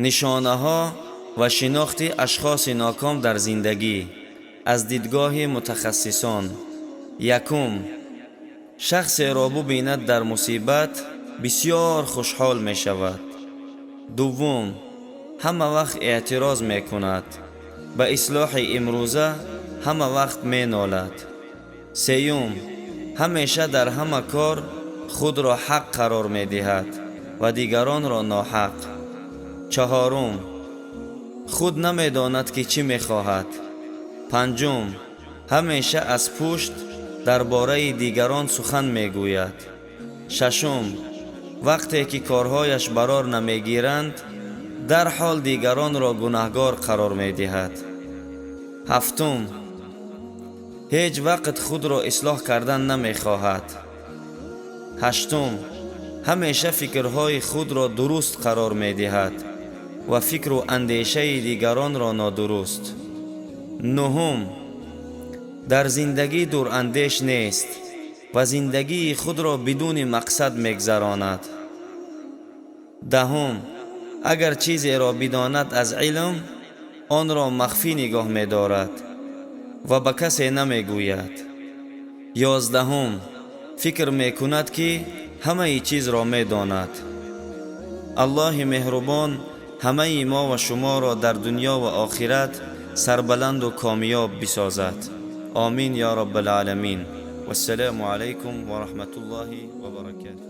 Нишонаҳо ва шинохти ашхоси ноком дар зиндагӣ аз дидгоҳи мутахассисон. Якум: шахсеро бубинад дар мусибат, бисёр хушҳол мешавад. Дуввум: ҳама вақт эътироз мекунад, ба ислоҳи имрӯза ҳама вақт менолад. Сеюм: ҳамеша дар ҳама кор худро ҳақ қарор медиҳад ва дигаронро ноҳақ. Чаҳорум: худ намедонад, ки чӣ мехоҳад. Панҷум: ҳамеша аз пушт дар бораи дигарон сухан мегӯяд. Шашум: вақте ки корҳояш барор намегиранд, дарҳол дигаронро гунаҳгор қарор медиҳад. Ҳафтум: ҳеҷ вақт худро ислоҳ кардан намехоҳад. Ҳаштум: ҳамеша фикрҳои худро дуруст қарор медиҳад ва фикру андешаи дигаронро нодуруст. Нуҳум: дар зиндагӣ дурандеш нест ва зиндагии худро бидуни мақсад мегзаронад. Даҳум: агар чизеро бидонад аз илм, онро махфӣ нигоҳ медорад ва ба касе намегӯяд. 11-ум: фикр мекунад, ки ҳамаи чизро медонад. Аллоҳи меҳрубон ҳамаи мо ва шуморо дар дунё ва охират сарбаланду комёб бисозад. Омин ё Раббалъаламин. Вассалому алайкум ва раҳматуллоҳи ва баракатуҳ.